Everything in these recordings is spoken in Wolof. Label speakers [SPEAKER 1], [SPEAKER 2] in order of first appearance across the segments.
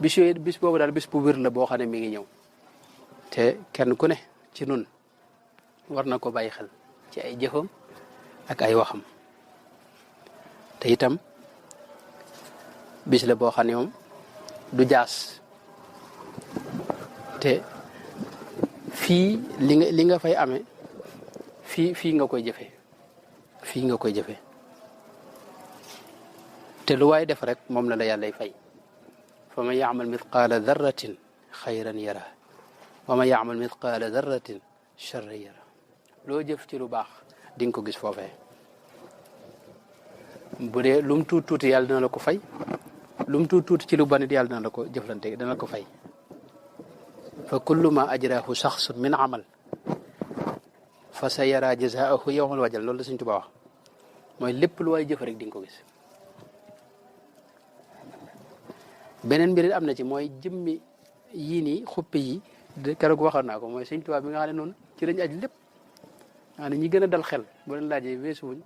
[SPEAKER 1] bis boobu daal bis bu wér la boo xam ne mi ngi ñëw te kenn ku ne ci nun war na ko bàyyi xel ci ay jëfam ak ay waxam te itam bis la boo xam ne moom du jaas te fii li nga fay amee fii nga koy jëfe fii nga koy jëfe te lu waay def rek moom la la yàllay fay fa man yaamal mithqaala darratin xayran yara wa man yaamal mithqaala darratin charran yara loo jëf ci lu baax di nga ko gis foofee bu dee lu mu tuut tuuti yàlla dina la ko fay lu mu tuut tuuti ci lu banit yàlla dina la ko jëflante dina la ko fay fa kullu ma ajrahu shaxsun min amal fa sa yara jazaahu yawmal wajal loolu la Sëñ Tuubaa wax mooy lépp lu waay jëf rek di nga ko gis beneen mbir am na ci mooy jëmmi yii nii xuppe yi keroog waxoon naa ko mooy Sëñ Tuubaa bi nga xam ne noonu ci lañu aj lépp nga ne ñi gën a dal xel bu leen laajee weesuwuñ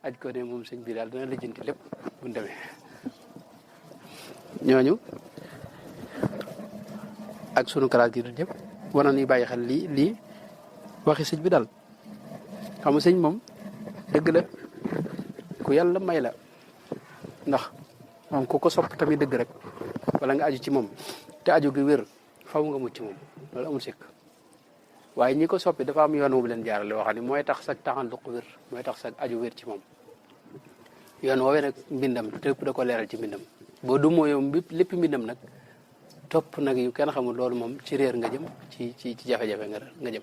[SPEAKER 1] aj ko ne moom sëñ bi daal dana lijjanti lépp buñ demee ñooñu ak sunu classe gi du ñëpp war nañuy bàyyi xel lii waxi sëñ bi daal xam nga sëñ moom dëgg la ku yàlla may la ndax moom ku ko sopp tamit dëgg rek wala nga aju ci moom te aju gi wér faw nga mucc moom loolu amul sikk waaye ñi ko soppi dafa am yoon wu leen jaarale waxam ne mooy tax sag taxanduq wér mooy tax sag aju wér ci moom yoon woowee nag mbindam lépp da ko leeral ci mbindam boo du moo yow lépp mbindam nag topp nag yu kenn xamul loolu moom ci réer nga jëm ci jafe-jafe nga jëm